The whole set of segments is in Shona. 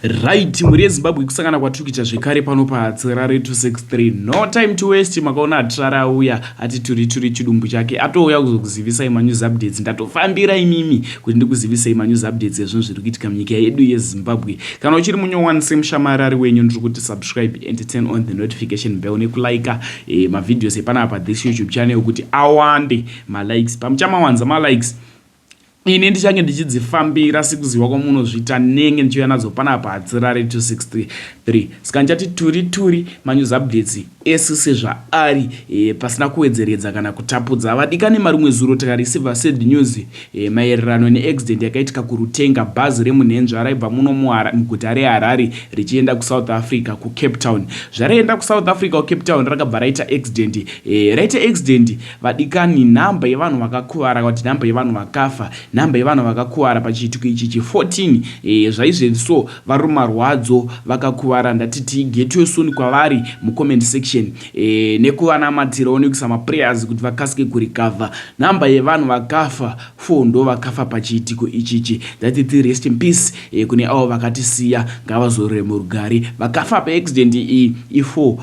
Right, mhuri yeZimbabwe, kusangana kwatiri kuita zvekare pano paHatsirare 263. No time to waste, makaona Hatirare auya ati turi turi chidumbu chake, atouya kuzokuzivisai manews updates. Ndatofambira imimi kuti ndikuzivisei manews updates ezvinhu zviri kuitika munyika yedu yeZimbabwe. Kana uchiri munyowani semushamarari wenyu, ndiri kuti subscribe and turn on the notification bell nekulika mavideos epanapa this YouTube channel kuti awande malikes. Pamuchamawanza malikes, ini ndichange ndichidzifambira sekuziva kwamunozviita, nenge ndichiuya nadzo panapa Hatsirare 263. Saka ndichati turi turi manews updates ese sezvaari, pasina kuwedzeredza kana kutapudza. Vadikani, marimwe zuro tikareceiva sad news maererano neaccident yakaitika kuRutenga. Bhazi remunhenzva raibva muno muguta reHarare richienda kuSouth Africa, kuCape Town. Zvaraenda kuSouth Africa, kuCape Town, rakabva raita accident. Raita accident, vadikani, nhamba yevanhu vakakuvara, kuti nhamba yevanhu vakafa, nhamba yevanhu vakakuvara pachiitiko ichichi 14. Zvaizvezvi so vari mumarwadzo, vakakuvara. Ndatiti get well soon kwavari mucomment section nekuvanamatirawo nekuisa maprayers kuti vakasike kurecover. Nhamba yevanhu vakafa 4, ndo vakafa pachiitiko ichichi. Ndatiti rest in peace kune avo vakatisiya, ngavazorore murugare. Vakafa paaccident iyi i4,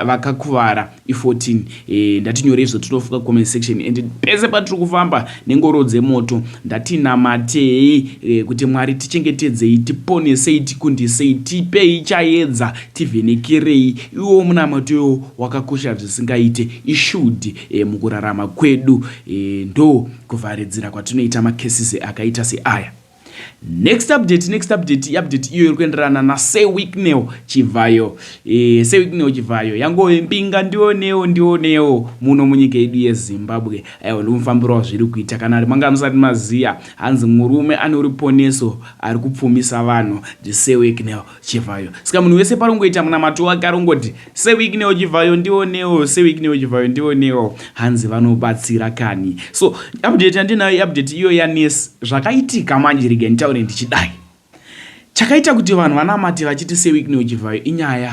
vakakuvara i14. Ndatinyorei zvatinofunga comment section, and pese patiri kufamba nengoro dzemoto, ndatinamatei kuti Mwari tichengetedzei, tiponesei, tikundisei, tipei chaedza, tivhenekerei. Iwo munamato iwo wakakosha zvisingaite, ishould mukurarama kwedu. Ndo kuvharidzira kwatinoita macases akaita seaya. Next update, next update, update iyo iri kuenderana naSir Wicknell Chivhayo. Sir Wicknell Chivhayo yangove mbinga ndionewo ndionewo muno munyika yedu yeZimbabwe. Aiwa, ndomufambiro wazviri kuita. Kana manga musati maziya, hanzi murume ane ruponeso ari kupfumisa vanhu ndiSir Wicknell Chivhayo. Saka munhu wese parongoita munamato wake arongoti, "Sir Wicknell Chivhayo, ndionewo, Sir Wicknell Chivhayo, ndionewo." Hanzi vanobatsira kani. So update yandinayo, update iyo yanesi zvakaitika manje, rega nditaure ndichidai. Chakaita kuti vanhu vanamate vachiti Sir Wicknell Chivhayo inyaya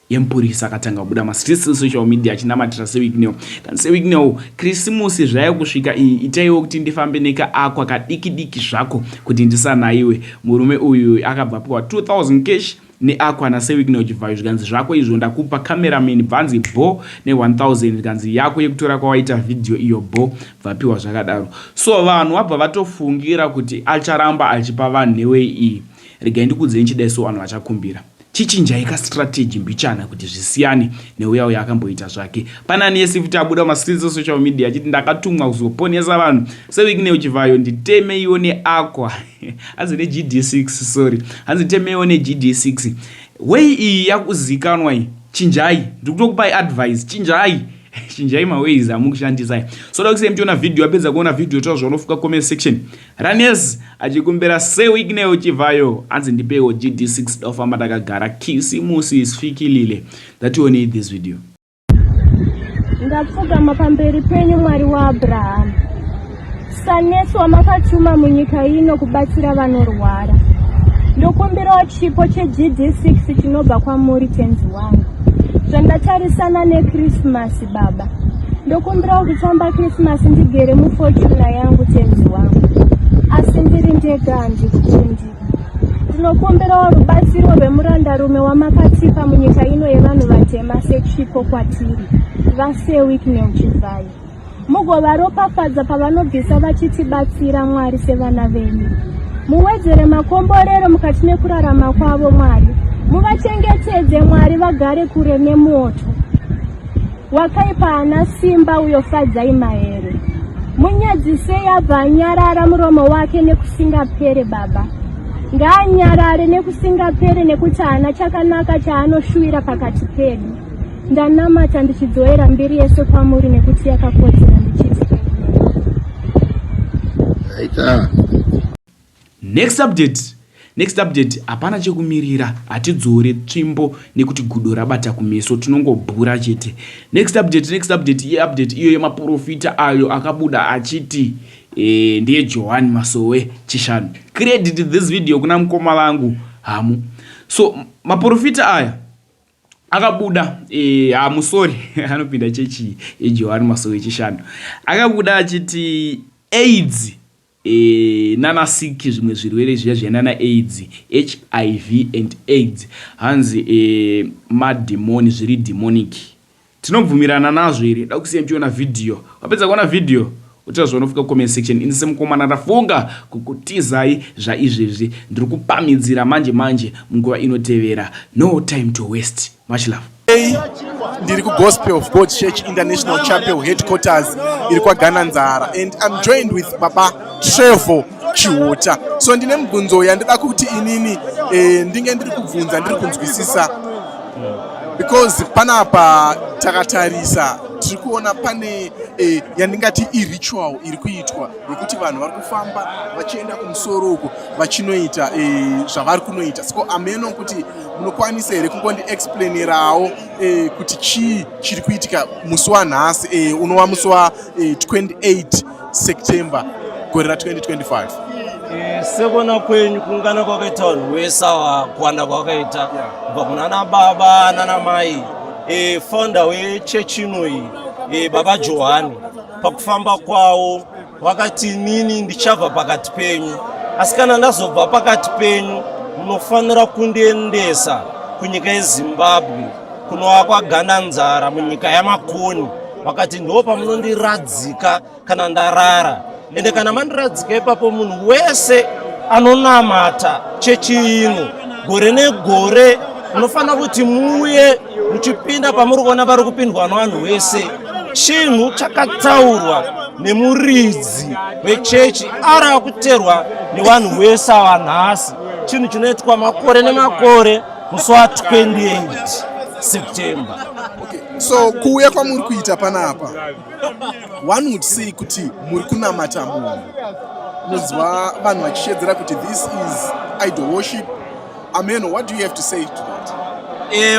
yemupurisa akatanga kubuda mastreets, social media, achinamatira Sir Wicknell. Kana Sir Wicknell, Krisimusi zvayo kusvika iyi, itaiwo kuti ndifambe nekaAqua kadiki diki zvako kuti ndisanaiwe. Murume uyu akabva piwa 2000 cash neAqua naSir Wicknell Chivhayo, zvikanzi, "Zvako izvo ndakupa." Cameraman bvanzi bo ne1000, zvikanzi, "Yako yekutora kwawaita vhidhiyo iyo." Bo bvapiwa zvakadaro. So vanhu vabva vatofungira kuti acharamba achipa vanhu newei iyi. Regai ndikudzei nchidai, so vanhu vachakumbira, chichinjai kastrategy mbichana kuti zvisiyane neuya uyo akamboita zvake. Pana nesi futi abuda mastreets esocial media achiti, "Ndakatumwa kuzoponesa vanhu. Sir Wicknell Chivhayo, nditemeiwo neAqua." Hanzi neGD6, sorry, hanzi temeiwo neGD6. Wei iyi yakuzikanwa iyi, chinjai. Ndiri kutokupai advice, chinjai, chinjai maways amukushandisai. So da kusei muchiona vhidhiyo. Apedza kuona vhidhiyo, taura zvaunofunga comment section. Ranes achikumbira Sir Wicknell Chivhayo, hanzi, "Ndipeiwo GD6, daufamba ndakagara, Kisimusi isvikilile." Ngationei this video. Ndapfugama pamberi penyu, Mwari waAbhurahamu, sanesi wamakatuma munyika ino kubatsira vanorwara. Ndokumbirawo chipo cheGD6 chinobva kwamuri, tenzi wangu, zvandatarisana neKrisimasi. Baba, ndokumbirawo kutamba Krisimasi ndigere muFortuner yangu, tenzi wangu, asi ndiri ndega handikundi. Ndinokumbirawo rubatsiro rwemurandarume wamakatipa munyika ino yevanhu vatema sechipo kwatiri, vaSir Wicknell Chivhayo. Mugovaropafadza pavanobvisa vachitibatsira, Mwari. Sevana venyu, muwedzere makomborero mukati mekurarama kwavo, Mwari. Muvachengetedze, Mwari, vagare kure nemoto wakaipa. Haana simba uyo Fadzai Mahere. Munyadzisei abva anyarara muromo wake nekusingapere. Baba, ngaanyarare nekusingapere, nekuti haana chakanaka chaanoshuwira pakati pedu. Ndanamata ndichidzorera mbiri yese kwamuri, nekuti yakakodzera, ndichiti Aita. Next update, next update. Hapana chekumirira, hatidzore tsvimbo nekuti gudo rabata kumeso, tinongobhura chete. Next update, next update, iupdate iyo yemaprofita ayo akabuda achiti ndiye Johani Masowe Chishanu. Credit this video kuna mukoma vangu Hamu. So maprofita aya akabuda, Hamu, sorry, anopinda chechi yeJohani Masowe Chishanu, akabuda achiti AIDS E, nana siki zvimwe zvirwere zviya zviya nana aids, hiv and aids hanzi e, madhimoni zviri demonic. Tinobvumirana nazvo here? Da kusiya muchiona vhidhiyo. Wapedza kuona vhidhiyo utaura zvaunofunga comment section. Ini semukomana ndafunga kukutizai zvaizvezvi. Ndiri kupamhidzira manje manje munguva inotevera. No time to waste. Much love. Hey, ndiri kuGospel of God Church International Chapel headquarters iri kwaGananzara and I'm joined with Baba Trevor Chihota. So ndine mubvunzo yandida kuti inini eh, ndinge ndiri kubvunza ndiri kunzwisisa because panapa takatarisa tiri kuona pane eh, yandingati iritual iri kuitwa yekuti vanhu vari kufamba vachienda kumusoro uko vachinoita eh, zvavari kunoita. So ameno kuti munokwanisa here kungondiexplainerawo eh, kuti chii chiri kuitika musi wanhasi eh, unova musi wa eh, 28 September gore ra2025? Sekuona kwenyu, kuungana kwakaita vanhu wese ava, kuwanda kwakaita kubva kuna baba nana mai, founder wechechi inoyi, Baba Johani, pakufamba kwavo vakati, "Inini ndichabva pakati penyu, asi kana ndazobva pakati penyu munofanira kundiendesa kunyika yeZimbabwe kunovakwa Gandanzara munyika yaMakoni." Vakati, "Ndo pamunondiradzika kana ndarara, ende kana mandiradzika ipapo, munhu wese anonamata chechi ino gore negore munofanira kuti muuye muchipinda pamuri kuona pari kupindwa nevanhu wese." Chinhu chakataurwa nemuridzi wechechi ari akuterwa nevanhu wese ava nhasi, chinhu chinoitwa makore nemakore musi wa28 September. Okay. So kuuya kwamuri kuita panapa, one would say kuti muri kunamata munhu. Unonzwa vanhu vachishedzera kuti this is idol worship. Ameno, what do you have to say to that?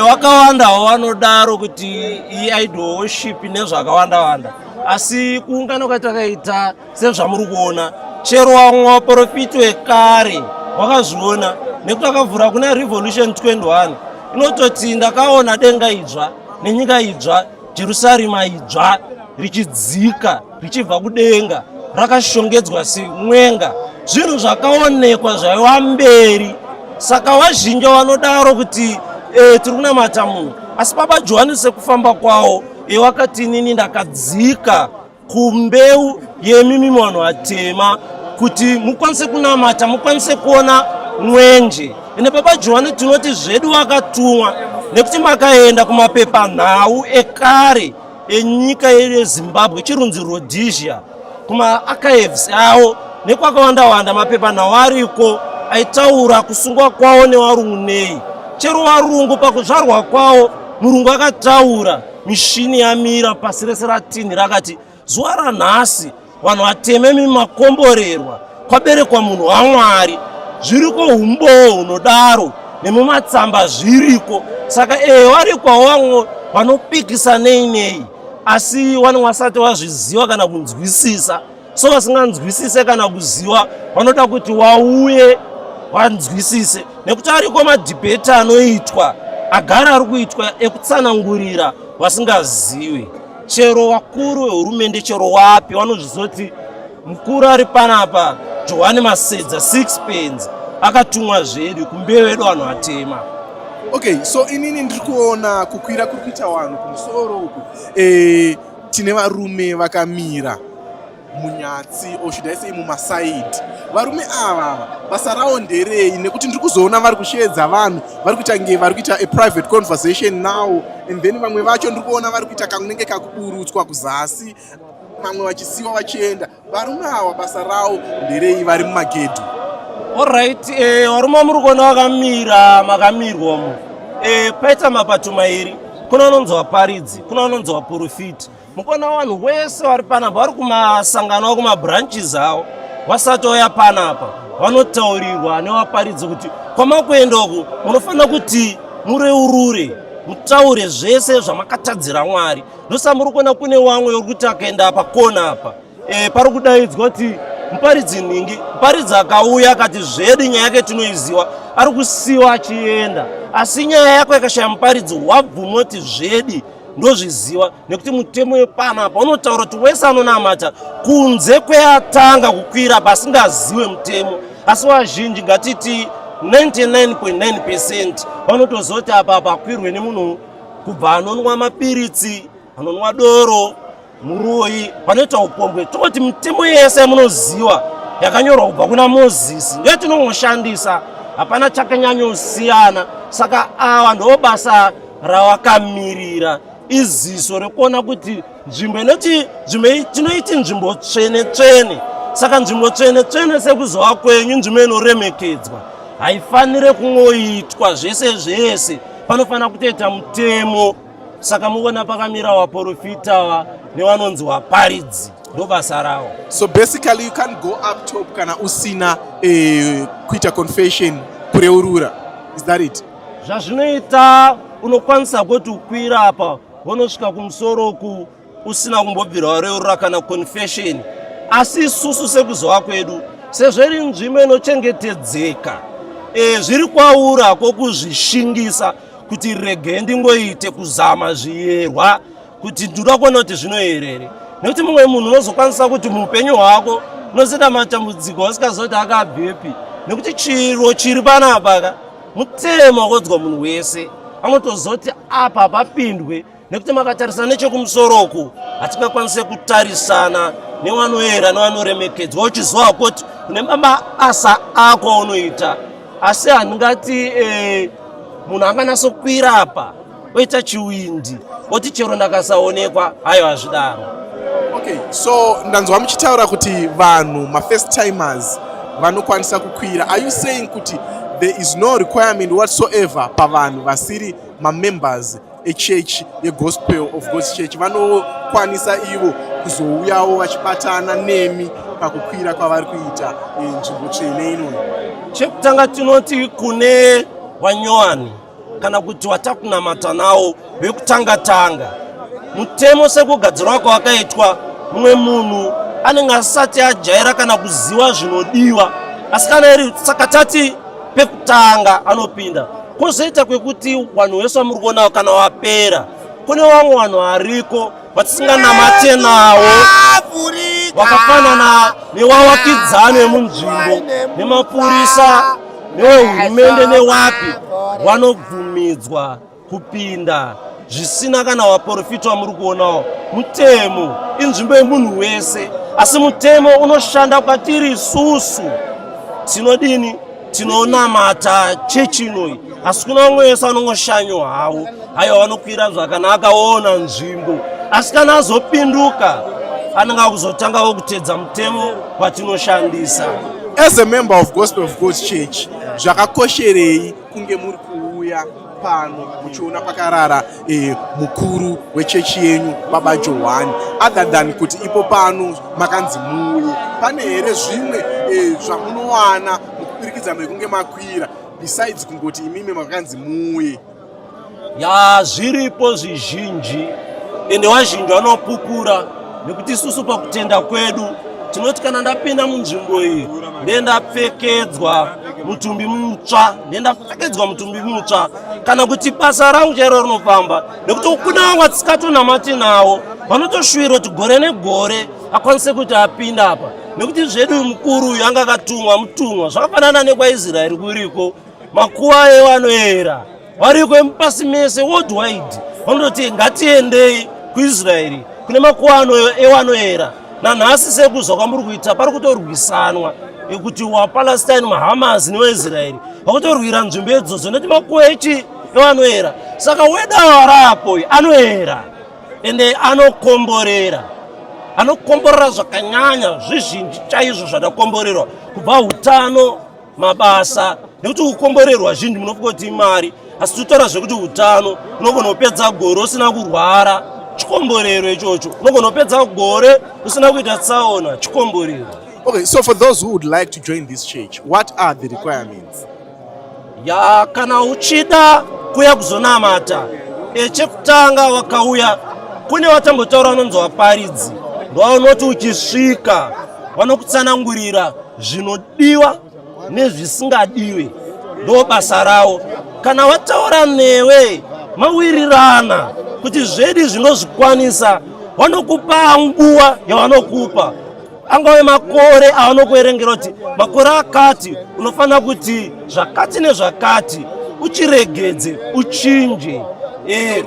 Wakawandawo vanodaro kuti iidol worship nezvakawanda wanda, asi kuungana kwatakaita, sezvamuri kuona, chero vamwe vaprofiti vekare wakazviona, nekuti akavhura kuna Revelation 21 inototi, "Ndakaona denga idzva nenyika idzva, Jerusarema idzva richidzika richibva kudenga rakashongedzwa semwenga." Zvinhu zvakaonekwa zvaiva mberi. Saka vazhinji vanodaro kuti tiri kunamata munhu, asi Baba Johani sekufamba kwavo wakati, "Inini ndakadzika kumbeu yemimi vanhu vatema kuti mukwanise kunamata, mukwanise kuona mwenje." Ende Baba Johani tinoti zvedu vakatumwa, nekuti makaenda kumapepanhau ekare enyika yedu yeZimbabwe, chirunzi Rhodesia, kumaarchives avo nekwakawanda wanda, mapepanhau ariko aitaura kusungwa kwavo nevarungu. Nei chero varungu pakuzvarwa kwavo, murungu akataura mishini yamira pasi rese ratini, rakati, "Zuva ranhasi vanhu vateme makomborerwa, kwaberekwa munhu waMwari." Zviriko, umbowo hunodaro nemumatsamba zviriko. Saka ee, varikwawo vamwe vanopikisa nei nei, asi vanenge vasati vazviziva kana kunzwisisa. So vasinganzwisise kana kuziva vanoda kuti wauye vanzwisise, nekuti ariko madhibheti anoitwa, agara ari kuitwa, ekutsanangurira vasingazivi. Chero vakuru vehurumende, chero wapi, vanozviziva kuti mukuru ari panapa, Johani Masedza Sixpence, akatumwa zvedu kumbeu yedu vanhu vatema. Okay, so inini ndiri kuona kukwira kuri kuita vanhu kumusoro uku, tine varume vakamira munyatsi, or should I say mumasaidi. Varume ava basa ravo nderei? Nekuti ndiri kuzoona vari kusheedza vanhu, vari kuita nge vari kuita a private conversation now and then. Vamwe vacho ndiri kuona vari kuita kanenge kakuburutswa kuzasi, vamwe vachisiyiwa vachienda. Varume ava basa ravo nderei vari mumagedhi? Alright, varume muri kuona vakamira makamirwamo, paita mapato mairi. Kuna vanonzi vaparidzi, kuna vanonzi vaprofiti. Mukuona vanhu wese vari panapa vari kumasangano avo, kumabranches avo, vasati vauya panapa vanotaurirwa nevaparidzi kuti kwamakuenda uku munofanira kuti mureurure, mutaure zvese zvamakatadzira Mwari. Ndosa muri kuona kune vamwe uri kuti akaenda pakona apa, pari kudaidzwa kuti muparidzi nhingi. Muparidzi akauya akati zvedu nyaya yake tinoiziwa, ari kusiwa achienda. Asi nyaya yako yakashaya muparidzi, wabvuma kuti zvedi Ndozviziva nekuti mutemo wepanapa unotaura kuti wese anonamata kunze kweatanga kukwira pasingaziwe mutemo, asi vazhinji ngatiti 99.9 percent vanotozoti apa pakwirwe nemunhu kubva anonwa mapiritsi, anonwa doro, muroyi, vanoita upombwe. Toti mitemo yese yamunoziva yakanyorwa kubva kuna Mozisi ndiyo tinongoshandisa, hapana chakanyanyosiyana. Saka ava ndo basa rawakamirira, iziso rekuona kuti nzvimbo inoti nzvimbo iyi tinoiti nzvimbo tsvene tsvene. Saka nzvimbo tsvene tsvene sekuzova kwenyu, nzvimbo inoremekedzwa, haifanire kungoitwa zvese zvese, panofanira kutoita mutemo. Saka muona pakamira waprofita nevanonzi waparidzi, ndo basa ravo. So basically you can't go up top kana usina kuita confession, kureurura, is that it? Zvazvinoita, unokwanisa kuti ukwira apa wonosvika kumusoro uku usina kumbobvira wareurura kana confession, asi isusu sekuzova kwedu, sezvo iri nzvimbo inochengetedzeka, zviri kwaura kwokuzvishingisa kuti rege ndingoite kuzama zviyerwa kuti ndinoda kuona kuti zvinoyerere, nekuti mumwe munhu unozokwanisa kuti muupenyu hwako unozoita matambudziko usikaziva kuti akabvepi, nekuti chiro chiri panapa ka mutemo wakodzwa munhu wese anotozoti apa papindwe, nekuti makatarisa nechekumusoro uku hatingakwanise kutarisana nevanoera nevanoremekedzwa, uchiziva kuti une mabasa ako aunoita. Asi handingati munhu anganatsokwira apa oita chiwindi oti chero ndakasaonekwa, haiwa, hazvidaro. Okay, so ndanzwa muchitaura kuti vanhu mafirst timers vanokwanisa kukwira. Are you saying kuti there is no requirement whatsoever pavanhu vasiri mamembers echurch yeGospel of God's Church, vanokwanisa ivo kuzouyawo vachibatana nemi pakukwira kwavari kuita nzvimbo tsvene inoyi? Chekutanga tinoti kune wanyowani kana kuti watakunamata nawo vekutanga tanga, mutemo sekugadzirwa kwawakaitwa, mumwe munhu anenge asati ajaira kana kuziva zvinodiwa, asi kana iri saka tati pekutanga anopinda. Kwozoita kwekuti vanhu vese vamuri kuonawo kana wapera, kune vamwe vanhu variko vatisinganamate nawo, vakafanana newawakidzani vemunzvimbo, nemapurisa, newehurumende, newapi, vanobvumidzwa kupinda zvisina kana waprofita wamuri kuonawo. Mutemo inzvimbo yemunhu wese, asi mutemo unoshanda kwatiri isusu tinodini, tinonamata chechi inoi, asi kuna vamwe vese vanongoshanywa havo, haiwa, vanokwira zvakanaka oona nzvimbo, asi kana azopinduka anenge akuzotangawo kutedza mutemo watinoshandisa. As a member of Gospel of God's Church, zvakakosherei kunge muri kuuya pano muchiona pakarara mukuru wechechi yenyu, Baba Johani, other than kuti ipo pano makanzi muuye? Pane here zvimwe zvamunowana mukubirikidza mekunge makwira besides kungoti imimi makanzi muuye? Ya, zviripo zvizhinji, ende vazhinji vanopupura, nekuti isusu pakutenda kwedu tinoti kana ndapinda munzvimbo iyi ndendapfekedzwa mutumbi mutsva, ndendapfekedzwa mutumbi mutsva, kana kuti basa rangu chairo rinofamba, nekuti kuna vamwe tisikatonamati nawo vanotoshuwira kuti gore negore akwanise kuti apinda apa, nekuti zvedu mukuru uyu anga akatumwa mutumwa. Zvakafanana nekwaIsraeri kuriko makuva evanoera variko emupasi mese, worldwide, vanototi ngatiendei kuIsraeri kune makuva evanoera. Nanhasi sekuzwa kwamuri kuita, pari kutorwisanwa ekuti waPalestine, maHamas newaIsraeri vakutorwira nzvimbo idzodzo nekuti makuva echi evanoera. Saka wedawo arapo anoera ende anokomborera, anokomborera zvakanyanya, zvizhinji chaizvo zvadakomborerwa, kubva utano, mabasa, nekuti kukomborerwa zhinji munofunga kuti imari, asi totaura zvekuti utano, unogona kupedza gore usina kurwara, chikomborero ichocho. Unogona kupedza gore usina kuita tsaona, chikomborero. Okay, so for those who would like to join this church, what are the requirements? Ya, kana uchida kuya kuzonamata, chekutanga wakauya kune vatambotaura vanonzi vaparidzi, ndovaunoti uchisvika vanokutsanangurira zvinodiwa nezvisingadiwe, ndo basa ravo. Kana wataura newe mawirirana. kuti zvedi zvinozvikwanisa vanokupa nguva yavanokupa angave makore avanokuverengera kuti makore akati unofanira kuti zvakati nezvakati uchiregedze uchinje eh,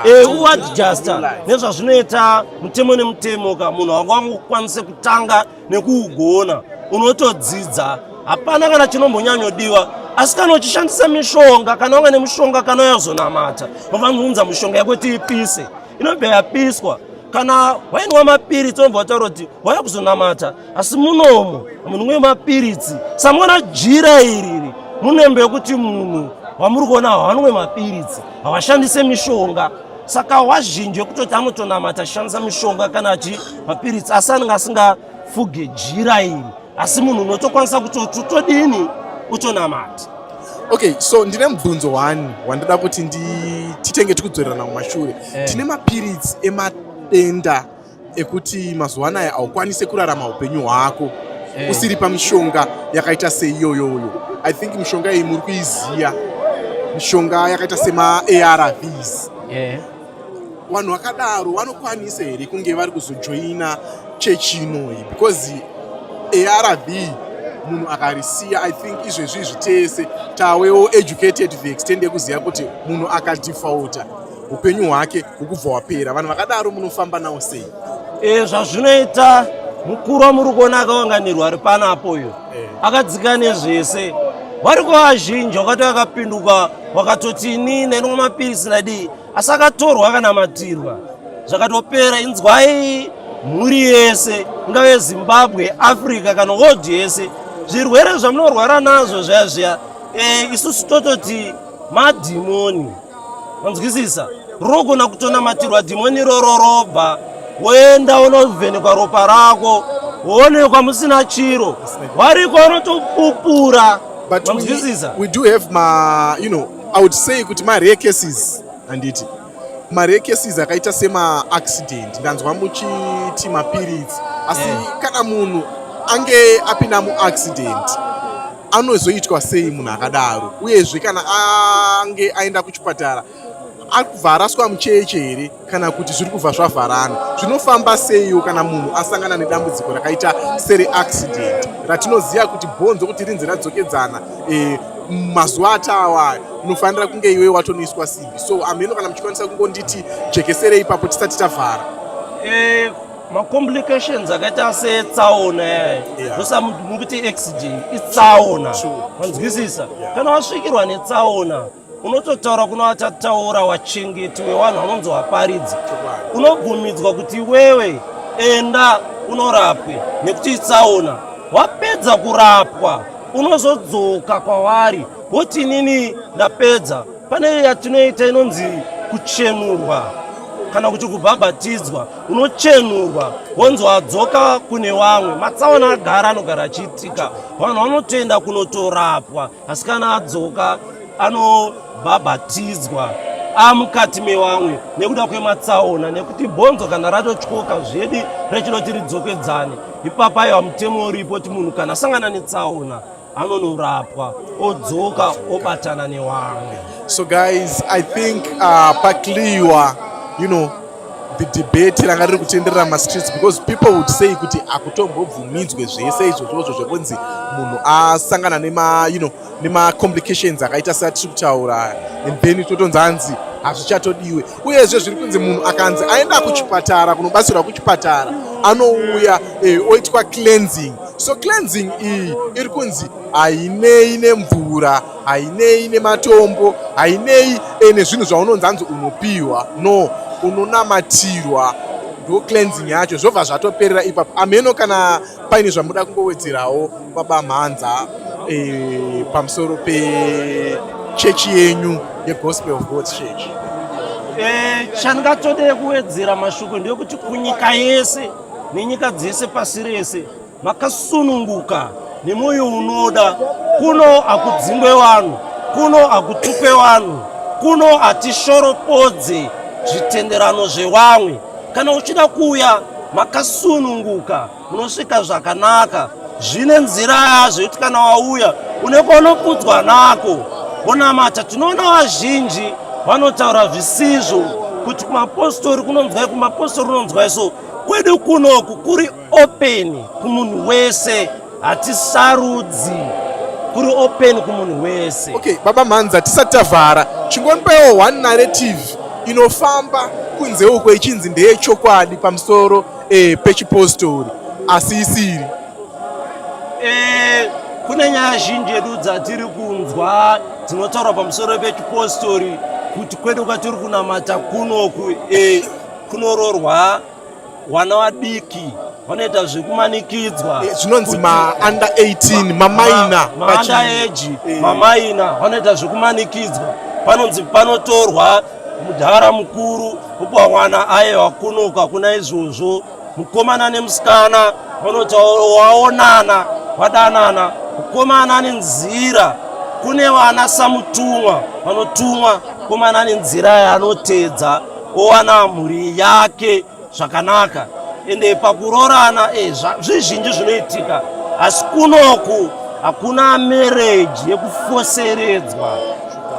eh, uadjusta nezvazvinoita mutemo nemutemo ka munhu wanga wangokwanise kutanga nekuugona unotodzidza hapana kana chinombonyanyodiwa asi kana uchishandisa mishonga kana wanga nemushonga kana uyazonamata unofanira kuunza mishonga yako kuti ipise inobva yapiswa kana wainwa mapiritsi unobva wataura kuti wauya kuzonamata asi munomo munhu mwe mapiritsi samuona jira iriri munembe yekuti munhu wamuri kuona havanwe mapiritsi havashandise mishonga saka wazhinji wekutoti anotonamata achishandisa mishonga kana achi mapiritsi asi anenge asingafuge jira iri asi munhu unotokwanisa kutoti utodini utonamata okay so ndine mubvunzo one wandida kuti titenge tikudzorerana kumashure eh. Tine mapiritsi emadenda ekuti mazuva anaya haukwanise kurarama upenyu hwako eh. usiri pamishonga yakaita seiyoyoyo. I think mishonga iyi muri kuiziya, mishonga yakaita semaARVs eh. Vanhu vakadaro vanokwanisa here kunge vari kuzojoina chechi inoyi? Because ARV munhu akarisiya, I think izvezvi izvi tese tawewo educated to the extent yekuziva kuti munhu akadefaulta upenyu hwake hukubva hwapera. Vanhu vakadaro munofamba nawo sei? E, zvazvinoita mukuru wamuri kuona akawanganirwa ari panapo uyo e. Akadzika nezvese variko vazhinji wakati vakapinduka wakatoti inini ndainwa mapirisi ndadii asi akatorwa akanamatirwa zvakatopera. Inzwai mhuri yese ingave Zimbabwe, Africa kana world yese, zvirwere zvamunorwara nazvo zviya zviya e, isusu tototi madhimoni, manzwisisa? Rinogona kutonamatirwa dhimoni iroro robva woenda unovhenekwa ropa rako woonekwa musina chiro, wariko vanotopupura. Manzwisisa? We do have ma I would say kuti ma-rare cases, handiti? Ma-rare cases akaita sema-accident, ndanzwa muchiti mapiritsi, asi kana munhu ange apinda muaccident anozoitwa sei munhu akadaro? Uyezve kana ange aenda kuchipatara akubva araswa mucheche here kana kuti zviri kubva zvavharana? Zvinofamba seiwo kana munhu asangana nedambudziko rakaita sereaccident ratinoziva kuti bhonzo kuti rinzi radzokedzana mazuva atawa unofanira kunge iwe watonoiswa simbi? So amheno kana muchikwanisa kungonditi jekeserei ipapo tisati tavhara. Macomplications akaita setsaona yaya, ndosamukuti accident itsaona, wanzwisisa? Kana wasvikirwa netsaona unototaura kuno vachataura wachengeti wevanhu vanonzi vaparidzi, unobvumidzwa kuti iwewe enda unorapwe nekuti itsaona. Wapedza kurapwa unozodzoka kwavari woti inini ndapedza. Pane yatinoita inonzi kuchenurwa kana kuti kubhabhatidzwa, unochenurwa wonzi wadzoka kune vamwe. Matsaona agara anogara achiitika, vanhu vanotoenda kunotorapwa, asi kana adzoka anobhabhatidzwa amukati mevamwe nekuda kwematsaona, nekuti bhonzo kana ratotyoka zvedi rechinoti ridzokedzane ipapa. Aiwa, mutemo uripo kuti munhu kana asangana netsaona anonorapwa odzoka obatana nevamwe. So guys, I think paclear the debate ranga riri kutenderera mastreets, because people would say kuti akutombobvumidzwe zvese izvozvozvo zvekunzi munhu asangana nema nemacomplications akaita seatiri kutaura and then totonzi anzi hazvichatodiwe. Uyezve zviri kunzi munhu akanzi aenda kuchipatara kunobatsirwa kuchipatara anouya oitwa cleansing. So cleansing iyi iri kunzi hainei nemvura, hainei nematombo, hainei nezvinhu zvaunonzi anzi unopiwa, no, unonamatirwa, ndo cleansing yacho, zvobva zvatoperera ipapo. Amheno kana paine zvamuda kungowedzerawo, baba Mhanza, pamusoro pechechi yenyu yeGospel of God's Church. Chandingatode kuwedzera mashoko ndeyekuti kunyika yese nenyika dzese pasi rese makasununguka nemwoyo unoda. Kuno hakudzingwe vanhu, kuno hakutukwe vanhu, kuno hatishoropodze zvitenderano zvevamwe. Kana uchida kuuya makasununguka, munosvika zvakanaka. Zvine nzira yazvo yekuti kana wauya une kwaunokudzwa nako wonamata. Tinoona vazhinji vanotaura zvisizvo. kuti kumapostori kunonzwai, kumapostori kunonzwai. So kwedu kunoku kuri open kumunhu wese, hatisarudzi, kuri open kumunhu wese. Okay, Baba Mhanza, tisati tavhara, chingonipewo one narrative inofamba kunze uko ichinzi ndeyechokwadi pamusoro pechipostori asi isiri. Kune nyaya zhinji edu dzatiri kunzwa dzinotaurwa pamusoro pechipostori, kuti kwedu kwatiri kunamata kunoku kunoroorwa vana vadiki, vanoita zvekumanikidzwa. Zvinonzi ma-under 18, maminor. Maunda age, maminor, vanoita zvekumanikidzwa. Panonzi panotorwa mudhara mukuru opiwa mwana. Aiwa, kunoku hakuna izvozvo. Mukomana nemusikana vanoti waonana, wadanana, mukomana nenzira, kune vana samutumwa vanotumwa, mukomana nenzira yaanotedza owana mhuri yake zvakanaka. Ende pakurorana zvizhinji zvinoitika, asi kunoku hakuna marriage yekufoseredzwa.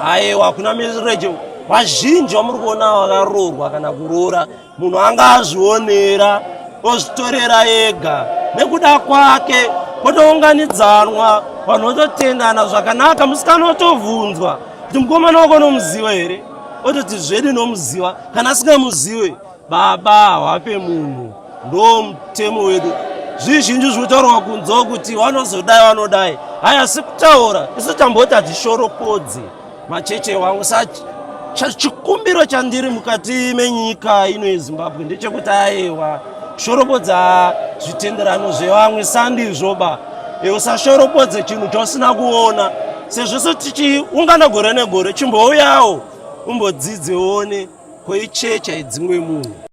Aiwa, hakuna marriage. Vazhinji vamuri kuona vakaroorwa kana kuroora, munhu anga azvionera, ozvitorera ega nekuda kwake, potounganidzanwa, vanhu vototendana zvakanaka. Musikana otovhunzwa kuti, "Mukomana wako nomuziva here?" Ototi, "Zvedi nomuziva." Kana asingamuzive, baba havape munhu. Ndo mutemo wedu. Zvizhinji zvinotaurwa kunze kuti vanozodai, vanodai, haya, si kutaura isu tamboti hatishoropodzi macheche wangu. Sa chikumbiro chandiri mukati menyika ino yeZimbabwe ndechekuti, aiwa, kushoropodza zvitenderano zvevamwe sandizvo ba. Usashoropodze chinhu chausina kuona. Sezvo so tichiungana gore negore, chimbouyawo umbodzidze, one koichecha idzimwe munhu.